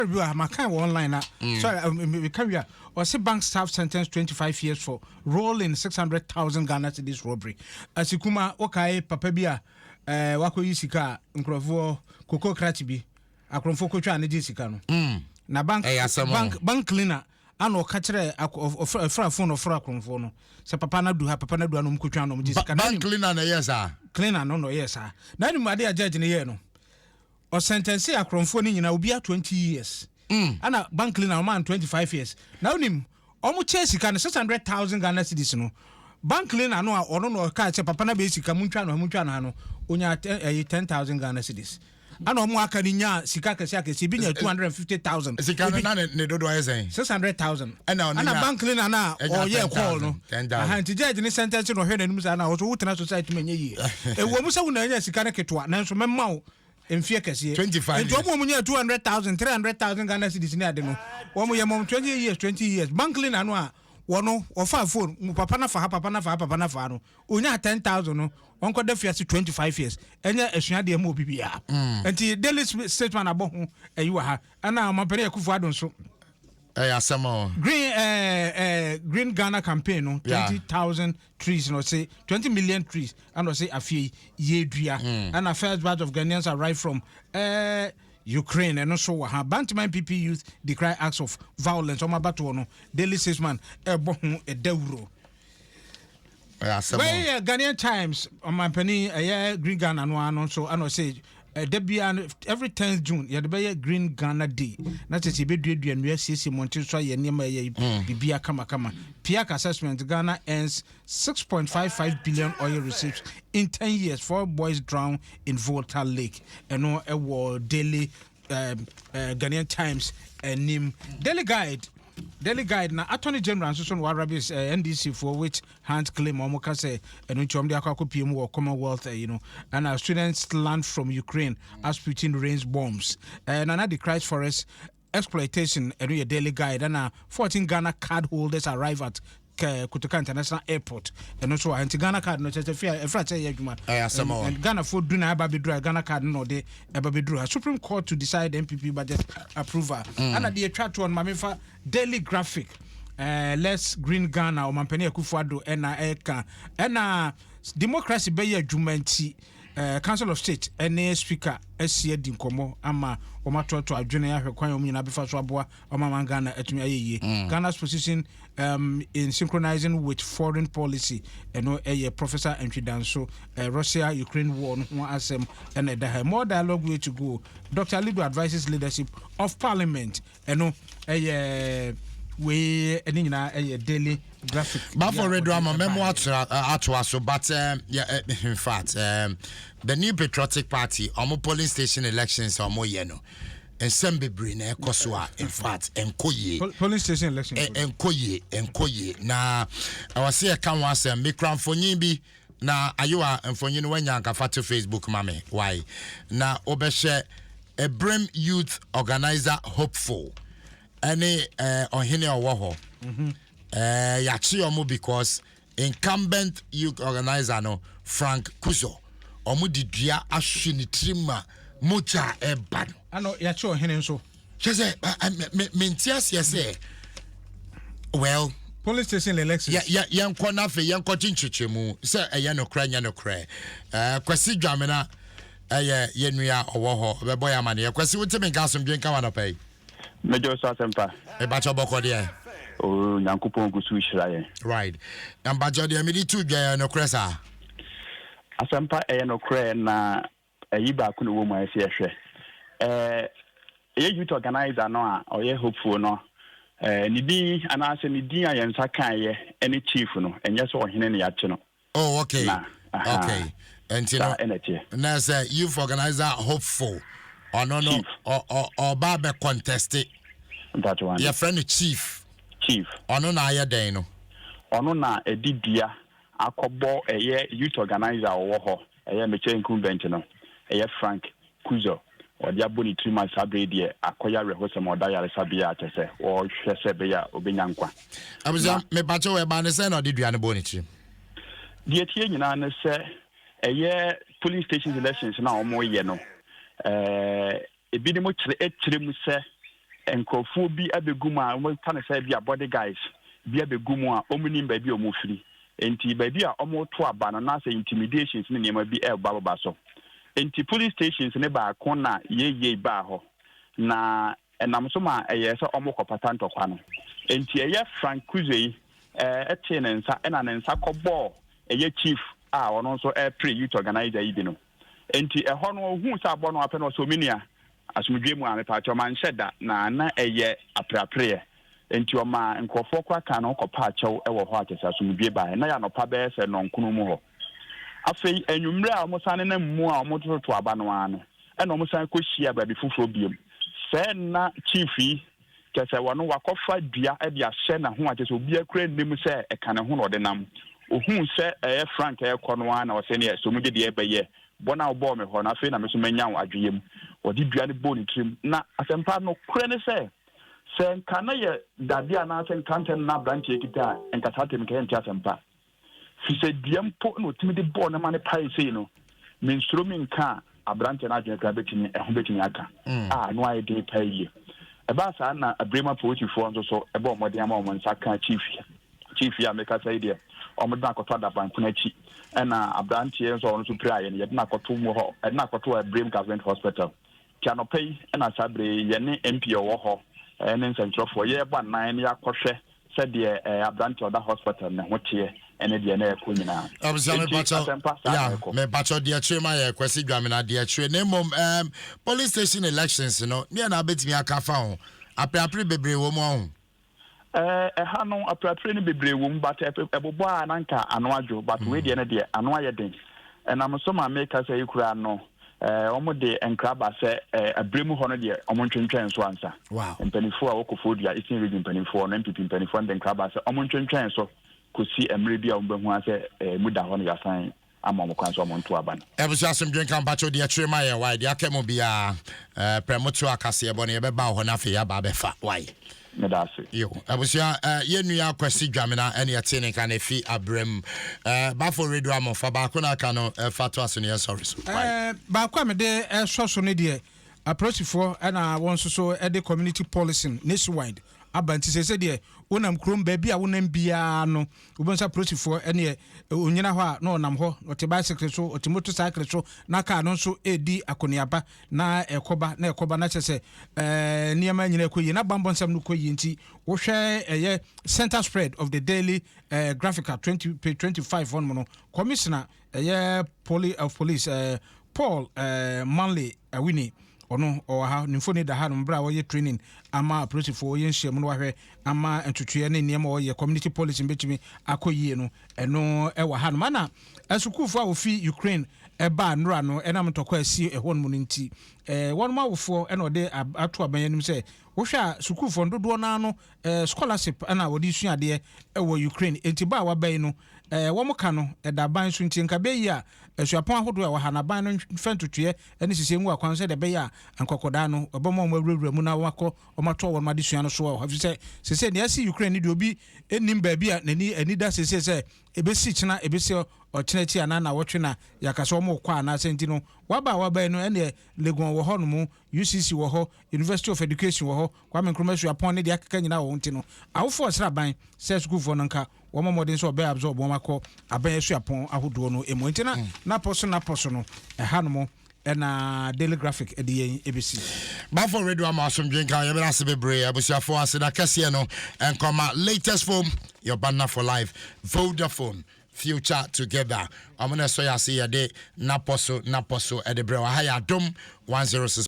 Bi wɔ ha, makan wɔ online na sorry, meka wie a, ɔse bank staff sentence 25 years for role in 600,000 Ghana cedis robbery. Asikuma, wokae papa bi a wakɔyi sika a nkurɔfoɔ koko krakye bi akorɔmfoɔ kɔtwa ne gye sika no na bank Ɛyɛ asɛm o. Bank cleaner ana ɔka kyerɛ ɔfra phone, ɔfra akorɔmfoɔ no sɛ papa no adu ha, papa no adu ha, na ɔm kɔtwa na ɔm gye sika. Na bank cleaner na ɛyɛ saa. Cleaner no na ɔyɛɛ saa na anim ade a judge no yɛɛ no, ɔsentence akorɔmfoɔ no nyinaa obiara 20 years ana bank cleaner ɔma no 25 years. Na wonim ɔmo kyɛ sika no, 600,000 Ghana cedis no, bank cleaner no a ɔno na ɔkaa sɛ papa no bɛyɛ sika, muntwa no ha, muntwa no ha no, onya ɛyɛ 10,000 Ghana cedis, ana ɔmo aka no nyaa sika kɛseɛ akɛseɛ bi nya 250,000. Sika no na ne dodoɔ ayɛ sɛn? 600,000. Ɛna ɔno ana bank cleaner na ɛnya ɔyɛ call no. 10,000. Aha, nti judge ne sentence no, ɔhwɛ n'anim saa na ɔso wotena society mu ɛnyɛ yie. Ɛwɔ mu sɛ wo na ɛnya sika no ketewa, nanso mɛma wo mfie kɛseɛ. 25 Nti years. ɔmo a ɔmo nya 200,000, 300,000 Ghana cedis ne ade no, wɔn yɛ mɔm 20 years, 20 years. Bank cleaner no a wɔno ɔfa phone mu, papa na fa ha, papa na fa ha, papa na fa ha no, onya 10,000 no, ɔnkɔda fiase 25 years. Ɛnyɛ asuadeɛ ma obi biara. Nti Daily Statesman abɔ ho ɛyi wɔ ha, ɛna ɔmampanin Akufo Addo nso. Ɛyɛ asɛm o. Green Ghana campaign no, 20,000 trees no, ɔse 20 million trees, ɛna ɔse afei yɛdua. Ɛna first batch of Ghanaians arrive from Ukraine, ɛno nso wɔ ha. Bantama NPP youth decry acts of violence. Ɔmo abatoɔ no, Daily Statesman ɛbɔ ho ɛdawuro. Ɛyɛ asɛm o. Wei yɛ Ghanaian Times. Ɔmampanin ɛyɛ Green Ghana no ano nso, ɛna ɔsɛ ɛda biara no, every 10th June yɛde bɛyɛ Green Ghana Day, na kyerɛ sɛ yɛbɛduadua nnua, siesie mmɔnten so, ayɛ nneɛma, ɛyɛ biribia kamakama. PIAC assessment: Ghana earns 6.55 billion oil receipts in 10 years. Four boys drown in Volta Lake. Ɛno ɛwɔ Daily Ghanaian Times anim. Daily Guide, Daily Guide na Attorney General nso so no warabis NDC for witch hunt claim. Ɔmo ka sɛ ɛno nti ɔmo de akɔ akɔpie mu wɔ Commonwealth ɛyi no. Ɛna students land from Ukraine as Putin rains bombs. Nana decries forest exploitation. Ɛno yɛ Daily Guide. Ɛna 14 Ghana Card holders arrive at Kotoka International Airport. Ɛno nso wɔ nti Ghana Card no kyerɛ sɛ fia ɛfra kyɛ yɛ adwuma. Ɛyɛ asɛm o. And Ghanafoɔ du na ɛba bɛduru a Ghana Card no na ɔde ɛba bɛduru ha. Supreme Court to decide NPP budget approval. Ɛna deɛ atwa toɔ no, ma memfa Daily Graphic. Let's green Ghana, ɔmampanin Akufo Addo ɛna ɛka, ɛna democracy bɛyɛ adwuma nti Council of State ɛne Speaker asi adi nkɔmmɔ ama wɔn atoato adwene ahwɛ kwan a wɔn nyinaa bɛfa so aboa ɔmaman Ghana atumi ayɛ yie. Ghana's position in synchronizing with foreign policy, ɛno ɛyɛ Professor Antwidanso. Russia Ukraine war no ho asɛm ɛna ɛda ha. More dialogue way to go, Dr Alidu advises leadership of parliament. Ɛno ɛyɛ wei, ɛne nyinaa ɛyɛ Daily Graphic. Bafo redo ama mɛmo ɛbaeɛ. atoa so, but yeah, in fact, the New Patriotic Party ɔmo polling station elections a ɔmo yɛ no, nsɛm bebree na ɛkɔ so a in fact ɛnkɔ yie. Polling station election. Ɛnkɔ yie, ɛnkɔ yie, na ɛwɔ sɛ yɛka ho asɛm. Mekura mfonyin bi na ayewa mfonyin no wanya nkafa to Facebook ma me why na wobɛhyɛ Ebrem youth organizer hopeful ɛne ɔhene a ɔwɔ hɔ. Yɛakye ɔmo because incumbent youth organizer no, Frank Kuso, ɔmo de dua ahwe ne tirim a mogya a ɛba no. Ano yɛakye ɔhene nso. Kyɛ sɛ mente aseɛ sɛ, well, Polling station elections. Yɛnkɔ no afei yɛnkɔgye nkyekyɛmu sɛ ɛyɛ nokorɛ nyɛ nokorɛ. Kwasi Dwamena ɛyɛ yɛnnua ɔwɔ hɔ, ɔbɛbɔ yɛ amanneɛ. Kwasi, wotemi nka, asomdwe nka wa nɔpɛ yi. Mɛgye so, asɛmpa. Mebakyɛ, bɔkɔ deɛ? O, Nyankopɔn gu so hyira yɛn. Right, na mbakyɛ deɛ mede to dwa yɛ nokorɛ saa? Asɛmpa, ɛyɛ nokorɛ, na ɛyi baako na ɛwɔ mu a ɛsɛ yɛhwɛ. Ɛyɛ youth organizer no a ɔyɛ hopeful no, ne din anaasɛ ne din a yɛn nsa kaeɛ ɛne chief no, ɛnyɛ sɛ ɔhene ne yɛakye no. Oh, okay. Na aha. Okay, nti saa no ɛna ɛteɛ. Na sɛ youth organizer hopeful ɔno no Chief. ɔba bɛ contest. Mpatwa wane. Yɛfrɛ no Chief. Chief. Ɔno na ayɛ dɛn no? Ɔno na ɛdi dua akɔbɔ ɛyɛ youth organizer a ɔwɔ hɔ, ɛyɛ mekyɛ incumbent no, ɛyɛ Frank Kuzo. Ɔde abɔ ne tirim a saa bere deɛ akɔyɛ awerɛhosɛm a ɔda yaresabea a kyɛ sɛ wɔhwɛ sɛ ɛbɛyɛ a ɔbɛnya nkwa. Abusua, mepakyɛ wɔ ɛba ne sɛn na ɔde dua no bɔ ne tirim? Deɛ tie nyinaa ne sɛ ɛyɛ polling stations elections na wɔyɛ no, ebinom kyerɛ mu sɛ Nkurɔfoɔ bi abɛgu mu a wɔka no sɛ bi a body guys bi abɛgu mu a wɔnnim baabi a wɔfiri. Enti baabi a wɔreto aba no na sɛ intimidations ne nneɛma bi reba bɛba so. Enti police stations no baako na yei baa hɔ. Na ɛnam so ma ɛyɛɛ sɛ wɔkɔpata ntɔkwa no. Enti ɛyɛ Frank Kuze yi tee ne nsa ɛna ne nsa kɔbɔɔ ɛyɛ chief a ɔno nso repere youth organizer yi bi no. Enti ɛhɔ no ɔhuu sɛ abɔ no apɛ no ɔsɛ omenua asomdwoeɛ mu a mepaakyɛw manhyɛ da na na ɛyɛ apereapereɛ. Enti ɔmaa nkurɔfoɔ koraa kaa ne ho kɔpaa kyɛw wɔ hɔ a kyerɛ sɛ asomdwoeɛ baeɛ. Na ɛyɛ anɔpa bɛyɛ sɛ nnɔnkono mu hɔ. Afei anwummerɛ a wɔsan nenam mu a wɔtototo aba no ara no ɛna wɔsan kɔhyiaa baabi foforɔ biom. Sɛɛ na chief yi Kyerɛ sɛ ɔno wakɔfa dua de ahyɛ ne ho a kyerɛ sɛ obiara koraa nnim sɛ ɛka ne ho na ɔde nam. Ohuu sɛ ɛyɛ Frank rekɔ no ara na ɔse neɛ sɛ ɔmu gye deɛ ɛbɛyɛ bɔ no a wobɔɔ me hɔ no afei na me nso manya wo adweyam. Ɔde dua no bɔɔ ne tirim. Na asɛmpa nokorɛ ne sɛ, sɛ nka na yɛ dadeɛ anaasɛ nkrantɛ no na aberanteɛ yi kita a nka saa tɛm nka yɛnte asɛmpa. Fisɛ dua mpo na ɔtumi de bɔɔ ne ma no paee sei no, mensuro menka a aberanteɛ no adwene koraa bɛtumi, ɛho bɛtumi aka mm. a ano ayɛ den paa yie. Ɛbaa saa na abirem apolisifoɔ nso so ɛbɔɔ mmɔden ama wɔn nsa ka chief chief yi a mekasa yi deɛ wɔde no akɔto adabanko no akyi ɛna aberanteɛ nso a ɔno nso piraeɛ no yɛde no akɔto mu hɔ yɛde no akɔto abirem government hospital Nti anɔpa yi na saa berɛ yi yɛne MP a ɔwɔ hɔ ne nsɛntwerɛfoɔ yɛrebɔ anan na yɛakɔhwɛ sɛdeɛ aberanteɛ a ɔda hospital ne ho teɛ ne deɛ na ɛrekɔ nyinaa. Abusua Nti mepakyɛw asɛmpa saa na ya ɛrekɔ. mepakyɛw deɛ kyerɛ ma yɛ Kwasi Dwamena deɛ kyerɛ na mmom um, police station elections no neɛ na abɛtumi aka fa ho apeapere bebree wɔ mu ɔho. Eh, ɛha no aperapere no bebree wɔ mu but ɛbobɔ a na nka ano adwo but wei deɛ no deɛ ano ayɛ den. Ɛnam so ma meka sɛ yi koraa no eh, wɔn de nkra ba sɛ eh, abere mu hɔ no deɛ wɔn ntwentwɛn so ansa. Wow. Mpanimfoɔ a wɔkɔ Fodua Eastern Region mpanimfoɔ no NPP mpanimfoɔ no de nkra ba sɛ wɔn ntwentwɛn so kɔsi mmerɛ bi a wɔn bɛhu a sɛ eh, mu da hɔ no yɛasan ama wɔn kwan sɛ wɔn nto aba no. Abusua asomdwe nka mpakyɛw deɛ kyere ma yɛn wai deɛ aka mu biaa eh, prɛ mo to akaseɛ bɔ no yɛbɛba wo hɔ na afei yɛaba abɛfa wai. Meda ase. Yo, abusua eh, yɛn nua Kwasi Dwamena ɛne ɛte ne nka na efi Abrɛm eh, Bafo Radio Amɔ fa baako na aka no eh, fa to aso ne yɛn sɔre so wai. Eh, baako a mede ɛsɔ so no deɛ apolisifoɔ ɛna wɔn nso so ɛde community policing nationwide aba nti sɛ sɛ deɛ wonam kurom baabi a wonam biara no Wobɛhu sɛ apolisifoɔ ɛneɛ ɔnyina hɔ a na ɔnam hɔ, ɔte bicycle so, ɔte motorcycle so na car no nso redi akɔneaba na ɛkɔba na ɛkɔba na kyerɛ sɛ ɛɛ nneɛma nyina ɛkɔ yie na bammɔ nsɛm no kɔ yie nti wohwɛ ɛyɛ center spread of the daily ɛɛ graphical 20 page 25 hɔ nom no commissioner ɛyɛ poli of police ɛɛ Paul ɛɛ Manley Awini ɔno ɔwɔ ha ne mfoni da ha nom berɛ a ɔyɛ training ama apolisifoɔ ɔyɛ nhyiamu no wahwɛ ama ntotoeɛ ne nneɛma a ɔyɛ community policing bɛtumi akɔ yie no ɛno ɛwɔ ha nom ana asukuufoɔ a wɔfi Ukraine ɛbaa nnora no ɛnam ntɔkwa a ɛsi ɛhɔ nom no nti ɛɛ wɔnom awofoɔ ɛna ɔde ato aban anim sɛ wohwɛ a sukuufoɔ no dodoɔ no ara no scholarship na wɔde sua adeɛ wɔ Ukraine enti ba a waba yi no wɔn ka no ɛda aban so nti nka ɛbɛyɛ yie a asuapɔn ahodoɔ a ɛwɔ ha no aban no mfa ntotoeɛ ne nhyehyɛɛ ngu akwan so sɛdeɛ ɛbɛyɛ a nkɔkɔdaa no ɛbɛma wɔn awurawura mu na wɔakɔ wɔn atoa wɔn adesua no so wɔ hɔ ɛfiri sɛ seesei nea asi Ukraine no deɛ obi nnim baabi a n'ani ani da seesei sɛ ɛbɛsi kyena ɛbɛsi ɔkyena akyi anaa nnawɔtwe na yɛaka sɛ wɔn rekɔ anaasɛ nti no waba a waba yi no ɛneɛ Legon wɔ hɔ nom UCC wɔ hɔ University of Education wɔ hɔ Kwame Nkrumah Suapɔn ne deɛ akeka nyinaa wɔ hɔ nti no, awofoɔ resrɛ aban sɛ sukuufoɔ no nka wɔmmɔ mmɔden sɛ wɔbɛ absorb wɔn akɔ aban asuapɔn ahodoɔ no mu. Nti na napɔ so napɔ so no, ɛha nom na Daily Graphic de yɛn bɛsi. Bafo Radio ama asomdwe nka yɛbɛda ase bebree abusuafoɔ aseda kɛseɛ no nkɔma latest phone your partner for life Vodafone future together ɔmo na ɛsɔ yɛ ase yɛde napɔ so napɔ so ɛde brɛ wɔ ha yɛ adom 106.